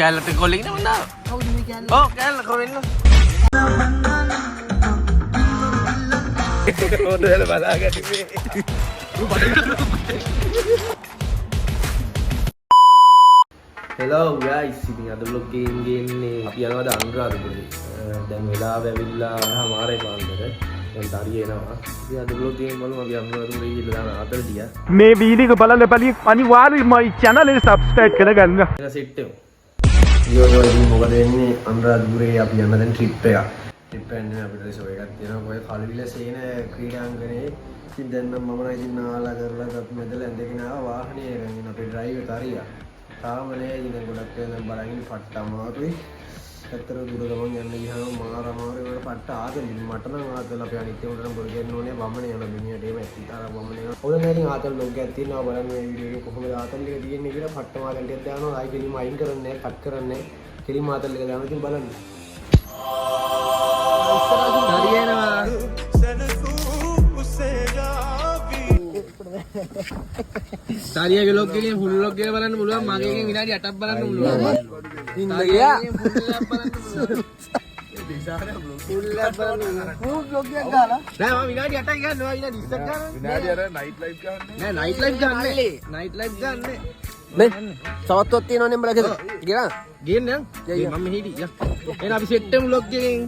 කෑල්ලත් එක්ක කොල්ලෙක් ඉන්න මං දානවා. කවුද මේ කෑල්ල? ඔව් කෑල්ල කොහෙන්ද? හොඳ වෙලා බලාගන්න මේ. Hello guys, ඉතින් අද vlog එකෙන් ගේන්නේ අපි යනවා ද අනුරාධපුරේ. දැන් වෙලාව ඇවිල්ලා හමාරයි පාන්දර. දැන් තරිය එනවා. ඉතින් අද vlog එකෙන් බලමු අපි අනුරාධපුරේ ගිහලා දාන ආතල් ටික. මේ වීඩියෝ එක බලන්න බලි අනිවාර්යයෙන්ම මේ channel එක subscribe කරගන්න. එන සෙට් වෙමු. යෝ යෝ, ඉතින් මොකද වෙන්නේ? අනුරාධපුරේ අපි යන දැන් ට්‍රිප් එකක්. ට්‍රිප් එක නෙමෙයි, අපිට ෂෝ එකක් තියෙනවා කොයි කලවිල සේන ක්‍රීඩාංගණයේ. ඉතින් දැන් නම් මම නම් ඉතින් නාලා කරලා තත් මෙදලා ඇඳගෙන ආවා වාහනේ අරන් අපේ ඩ්‍රයිවර් තරියා. තාම නෑ. ඉතින් දැන් ගොඩක් වෙලා දැන් බලන් ඉන්නේ. පට්ට අමාරුයි. ඇත්තට දුර ගමන් යන්න ගියාම මාර අමාරුයි. ඒකට පට්ට ආතල්. ඉතින් මට නම් ආතල්, අපේ අනිත් ඒවාට නම් බොරු කියන්න ඕනේ. වමනේ යන මිනිහට එහෙම ඇත්ති තරම් වමනේ යනවා. ඔය නෑ, ඉතින් ආතල් බ්ලොග් එකක් තියෙනවා. බලන්න මේ වීඩියෝ එකේ කොහොමද ආතල් එක තියෙන්නේ කියලා. පට්ටම ආතල් ටිකක් දානවා. ආයි කෙලින්ම අයින් කරන්නේ නෑ, කට් කරන්නේ නෑ. කෙලින්ම ආතල් එක දානවා. ඉතින් බලන්න. තරිය එනවා. තරියගේ vlog එකේ ෆුල් vlog එක බලන්න පුළුවන්. මගේ එකෙන් විනාඩි 8ක් බලන්න පුළුවන්. තරියගේ ෆුල් එකක් බලන්න පුළුවන්. ෆුල් එකක් බලන්න පුළුවන්. ෆුල් බ්ලොග් එකක් ගාලා. නෑ, මම විනාඩි 8යි ගන්න. ඔයා විනාඩි 20ක් ගන්න. විනාඩි අර නයිට් ලයිෆ් ගන්න. නෑ, නයිට් ලයිෆ් ගන්න. නයිට් ලයිෆ් ගන්න. මේ සවත්තුවක් තියෙනවනේ උඹලා ගෙදර. ගෙනා. ගේන්න යන්. මම මෙහෙ හිටියා. එහෙනම් අපි සෙට් වෙමු vlog එකෙන්.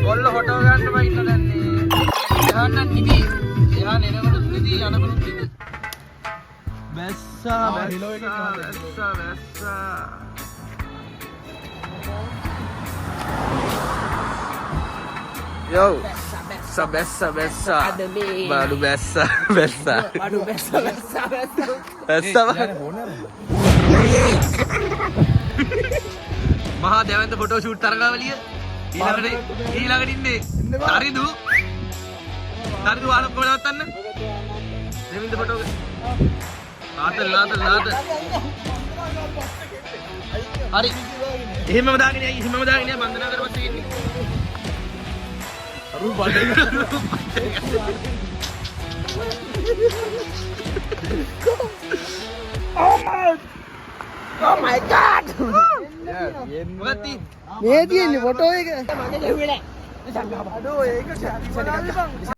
කොල්ල ෆොටෝ ගන්න බයි ඉන්න දැන් නේ. එහා නම් නිදි. එහා එනකොටත් නිදි, යනකොටත් නිදි. බැස්සා බැස්සා බැස්සා බැස්සා. යෝ බැස්සා බැස්සා. අද මේ බඩු බැස්සා බැස්සා. බඩු බැස්සා බැස්සා බැස්සා. බැස්සා. මහා දැවැන්ත ෆොටෝ ෂූට් තරගාවලිය. ඊළඟට ඊළඟට ඉන්නේ තරිදු. තරිදු ආලෝක කොහොමද නවත්තන්න? දෙවින්ද ෆොටෝ එක. ආතල් ආතල් ආතල්. හරි. එහෙමම දාගෙන යයි, එහෙමම දාගෙන යයි බන්ධනා කරපස්සේ ඉන්නේ. අරු බලන්න. Oh my God. මොකක්ද තියෙන්නේ? මේ තියෙන්නේ ෆොටෝ එක. මගේ ගැහුවේ නෑ. අඩෝ ඒක බං.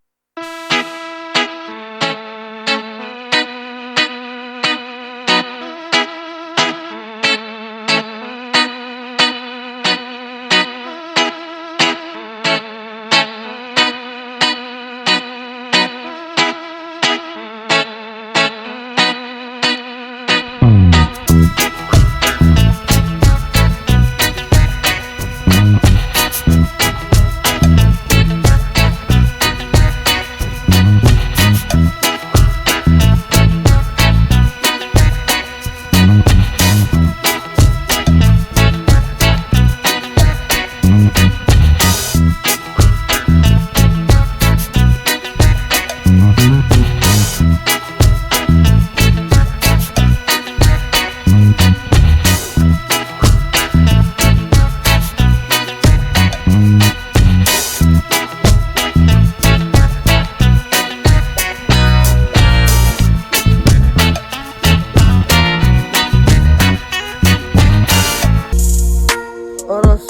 ඔරොස්.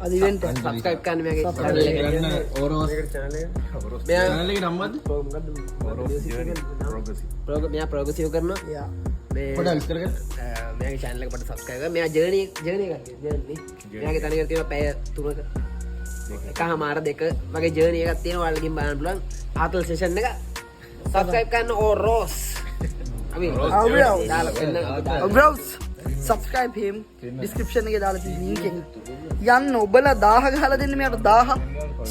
අද ඉවෙන්ට් එක සබ්ස්ක්‍රයිබ් කරන්න මෙයාගේ channel එකට. ඕරෝස් මෙයා චැනල් එකේ නම මොකද්ද? මෙයා ප්‍රෝග්‍රෙසිව් කරනවා. මේ පොඩ්ඩක් විස්තර කරන්න. මෙයාගේ channel එක පොඩ්ඩක් සබ්ස්ක්‍රයිබ් කරන්න. මෙයා ජර්නි ජර්නි එකක් ජර්නි. මෙයාගේ තනිකර තියෙනවා පැය 3ක එකහමාර දෙක වගේ ජර්නි එකක් තියෙනවා. ඔයාලගෙන් බලන්න පුළුවන්. ආතල් සෙෂන් එක සබ්ස්ක්‍රයිබ් කරන්න ඕ රෝස්. අපි දාලා වෙන්න අපි දාලා. රෝස්. Subscribe him. Description එකේ දාලා තියෙන link එක. යන්න ඔබලා 1000 ගහලා දෙන්න මෙයාට 1000.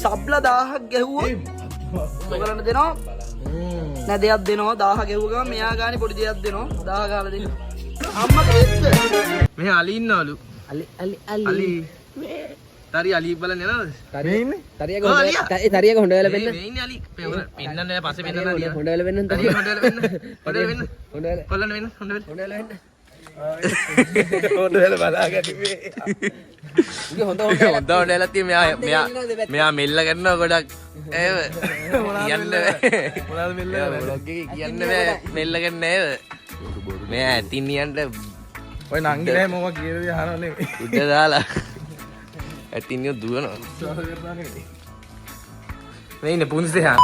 සබ්ලා 1000ක් ගැහුවොත් ඔයගලන්ට දෙනවා. නෑ දෙයක් දෙනවා 1000 ගැහුව ගමන් මෙයා ගානේ පොඩි දෙයක් දෙනවා 1000 ගහලා දෙන්න. අම්මා කොහෙද? මෙහි අලි ඉන්නවලු. අලි අලි අලි අලි. තරි අලි බලන්න යනවද? තරියක හොඳ ඒ තරියක හොඳ වෙලා පෙන්න. මේ ඉන්නේ අලි. පෙන්නන්න නෑ පස්සේ පෙන්නන්න අලියා. හොඳ වෙලා පෙන්නන්න තරිය හොඳ වෙලා පෙන්න. හොඳ වෙලා පෙන්න. හොඳ වෙලා කොල්ලන්න වෙන්න හොඳ වෙලා. හොඳ වෙලා වෙන්න. හොඳ වෙලා බලාගන්න මේ. උගේ හොඳ හොඳ හොඳ හොඳ වෙලා තියෙ මෙයා මෙයා මෙයා මෙල්ල කරනවා ගොඩක්. ඒව කියන්න බෑ. මොනවද මෙල්ල කරන්නේ? බ්ලොග් එකේ කියන්න බෑ මෙල්ල කරන්නේ ඒව. මෙයා ඇතින් නියන්ට ඔය නංගි නෑ මොකක් කියන දේ අහනව නෙමෙයි. උඩ දාලා ඇතින් නිය දුවනවා. මේ ඉන්නේ පුන්ස් දෙහා.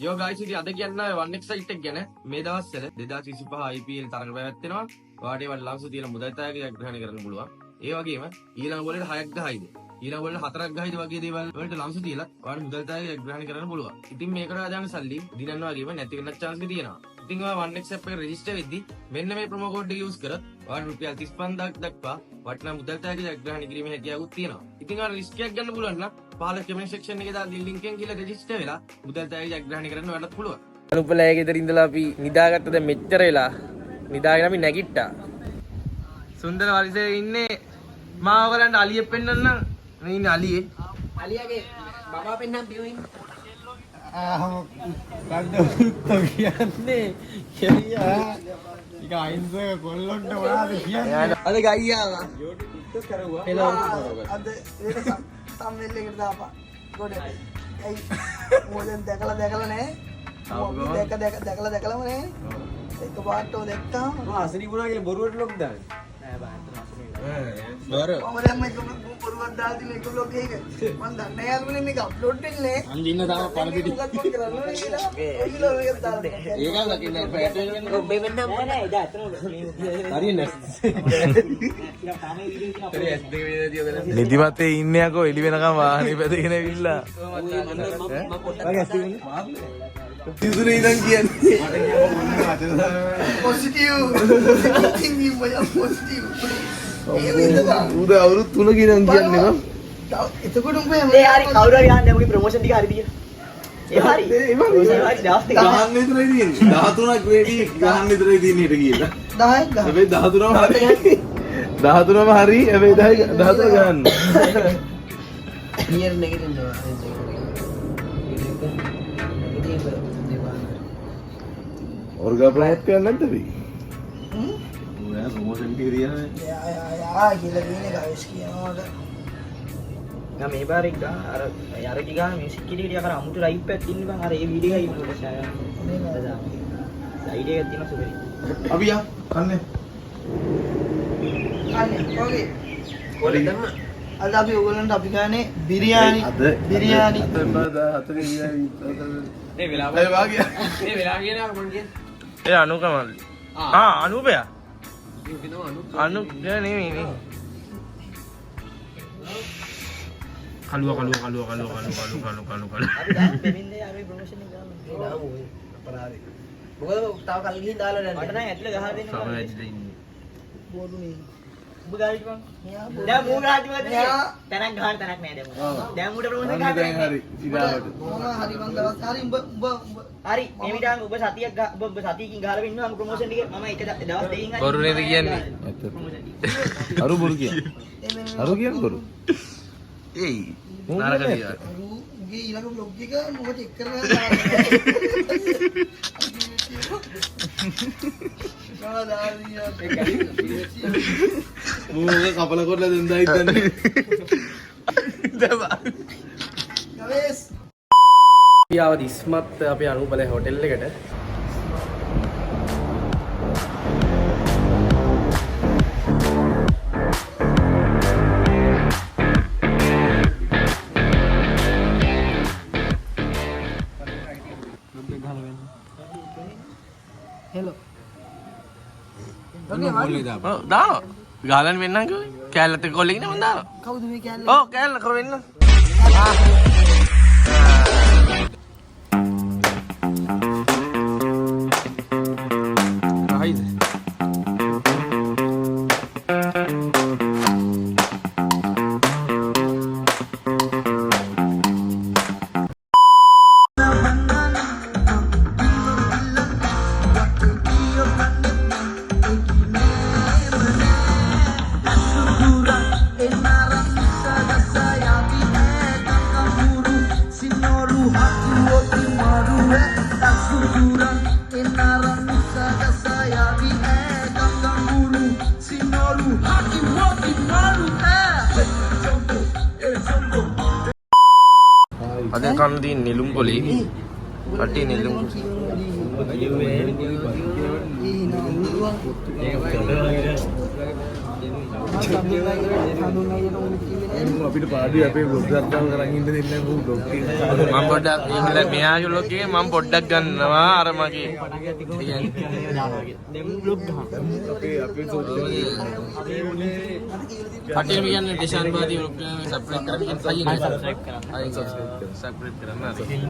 යෝ ගයිස්, ඉතින් අද කියන්න ආවේ 1x site එක ගැන. මේ දවස්වල 2025 IPL තරඟ පැවැත්වෙනවා. ඔයාලට ඒවට ලංසු තියලා මුදල් තායකයක් ග්‍රහණය කරන්න පුළුවන්. ඒ වගේම ඊළඟ බෝලේට 6ක් ගහයිද, ඊළඟ බෝලේට 4ක් ගහයිද වගේ දේවල් වලට ලංසු තියලා ඔයාලට මුදල් තායකයක් ග්‍රහණය කරන්න පුළුවන්. ඉතින් මේකට අදාළ සල්ලි දිනන්න වගේම නැති වෙන්නත් chance එක තියෙනවා. ඉතින් ඔයා 1x app එකට රෙජිස්ටර් වෙද්දි මෙන්න මේ ප්‍රොමෝ කෝඩ් එක යූස් කරත් ඔයාලට රුපියල් 35000ක් දක්වා වටිනා මුදල් තායකයක් ග්‍රහණය කිරීමේ හැකියාවකුත් තියෙනවා. ඉතින් ඔයාලට රිස්ක් එකක් ගන්න පුළුවන් නම් පහළ කමෙන්ට් සෙක්ෂන් එකේ දාලා ලින්ක් එකෙන් ගිහලා රෙජිස්ටර් වෙලා මුදල් තායකයක් ග්‍රහණය කරන්න ඔයාලට පුළුවන්. අනුපලයේ ගෙදර ඉඳලා අපි නිදාගත්ත දැන් මෙච්චර වෙලා නිදාගෙන අපි නැගිට්ටා. සුන්දර වරිසයේ ඉන්නේ මා ඔයගලන්ට අලියෙක් පෙන්නන්නම්. මේ ඉන්නේ අලියේ. අලියාගේ බබා පෙන්නම් බියුයින්. අද ගයි ආවා. අද ඒක තම්බ්නේල් එකට දාපන්. ගොඩ. ඇයි මොලෙන් දැකලා දැකලා නෑ. දැක දැක දැකලා දැකලාම නෑ. එක පාටම දැක්කාම අසනීපුණා කියලා බොරුවට ලොක් දාන්නේ. මම දැන් මේක බොරුවක් දාලා තියෙන එක බ්ලොග් එකක. මං දන්නේ නෑ යාළුවනේ මේක අප්ලෝඩ් වෙන්නේ නෑ. අන් ඉන්න තාම පණ පිටි. මොකක්ද මං කරන්න ඕනේ කියලා. ඔය කියලා මේක දාලා තියෙනවා. ඒක දකින්න පැට වෙන්න. ඔබේ පෙන්නම්. නෑ නෑ එදා ඇත්තටම හරිය නෑ. නිදිමතේ ඉන්නේ යකෝ එළි වෙනකම් වාහනේ පැදගෙන ඇවිල්ලා. තිසුනේ ඉඳන් කියන්නේ. පොසිටිව්. තින්කින් මචං පොසිටිව්. උද අවුරුදු 3 ඉඳන් කියන්නේ බං. එතකොට උඹ ඒ හරි කවුරු හරි අහන්නේ මුගේ ප්‍රොමෝෂන් ටික හරිද කියලා. ඒ හරි. ඒ හරි දවස් දෙකක්. ගහන්න විතරයි තියෙන්නේ. 13ක් වෙඩි ගහන්න විතරයි තියෙන්නේ හෙට කියලා. 10ක් ගහ. හැබැයි 13ම හරි. 13ම හරි. හැබැයි 10 13 ගහන්න. නියර් නැගිටිනවා. ඔර්ගා ප්‍රමෝට් කරන්නේ නැද්ද අපි? ඔයා ප්‍රොමෝෂන් ටික තියන්නේ. යා යා යා කියලා කියන එක අවශ්‍ය කියනවාට. නෑ මේ පාර එක ගහ අර අර කි ගහ මියුසික් ටික ටික අර අමුතු ලයිව් එකක් තියෙන බං අර ඒ වීඩියෝ එකයි ඉන්නකොට ෂායා. අයිඩියා එකක් තියෙනවා සුපිරි. අපි යා කන්නේ. කන්නේ. ඔකේ. කොල්ල දැම්ම. අද අපි ඔයගොල්ලන්ට අපි කන්නේ බිරියානි. බිරියානි. මේ වෙලාව ඒ වාගේ. මේ වෙලාව කියන එක මං කියන්නේ. ඒ අනුක මල්ලි. ආ අනුපයා. අනු නෑ නෙමෙයි නේ. කළුව කළුව කළුව කළුව කළුව කළුව කළුව කළුව කළුව. අපි දාමු දෙමින්ද අර මේ ප්‍රොමෝෂන් එක ගාමු. ඒ දාමු ඔය අපරාධේ. මොකද තව කල් ගිහින් දාලා මට නෑ. නම් ඇතුලේ ගහ දෙන්න සම බෑ. වැදිලා ඉන්නේ. බොරු නේ. උඹ ගාවිද බං? මෙයා බොරු. දැන් මූ ගහද්දි මොකද මෙයා තැනක් ගහන්න තැනක් නෑ දැන් මූ. දැන් මූට ප්‍රොමෝෂන් අන්න ගහන්න දැන් තැනක් නෑ. හරි. ඉරාවට. මොන හරි මං දවස් හරි උඹ උඹ උඹ හරි මේ විඩාන් ඔබ සතියක් ඔබ ඔබ සතියකින් ගහලා වෙන්නවා මම ප්‍රොමෝෂන් ටික මම එක දවස් දෙකකින් හරි බොරු නේද කියන්නේ? ඇත්ත. ප්‍රොමෝෂන් ටික. අරු බොරු කියන්නේ. අරු කියන්නේ බොරු. ඒයි නරක දේවල්. අරු උගේ ඊළඟ බ්ලොග් එක මොකද චෙක් කරලා දාන්න. මූක කපල කරලා දෙන්න හිතන්නේ. ගවේස් අපි ආව දිස්මත් අපේ අනුපලේ හෝටල් එකට. ඔව් දානවා. ගාලන් වෙන්නම් කිව්වේ. කෑල්ලත් එක්ක කොල්ලෙක් ඉන්නේ මං දානවා. කවුද මේ කෑල්ල? ඔව් කෑල්ල කර වෙන්න. රහයිද? අද කන්න තියෙන නෙළුම් පොලි. කට්ටිය නෙළුම් අපිට පාඩුවේ අපේ බ්ලොග් එකක් දාලා කරන් ඉන්න දෙන්නේ නැහැ මූ බ්ලොග් එක. මම පොඩ්ඩක් එහෙම මෙයාගේ බ්ලොග් එකේ මම පොඩ්ඩක් ගන්නවා අර මගේ. ඒ කියන්නේ අපේ අපේ සෝෂල් කට්ටියම කියන්නේ ඩිෂාන් බාදී බ්ලොග් එක සබ්ස්ක්‍රයිබ් කරන්න. සබ්ස්ක්‍රයිබ් කරන්න. සබ්ස්ක්‍රයිබ් කරන්න.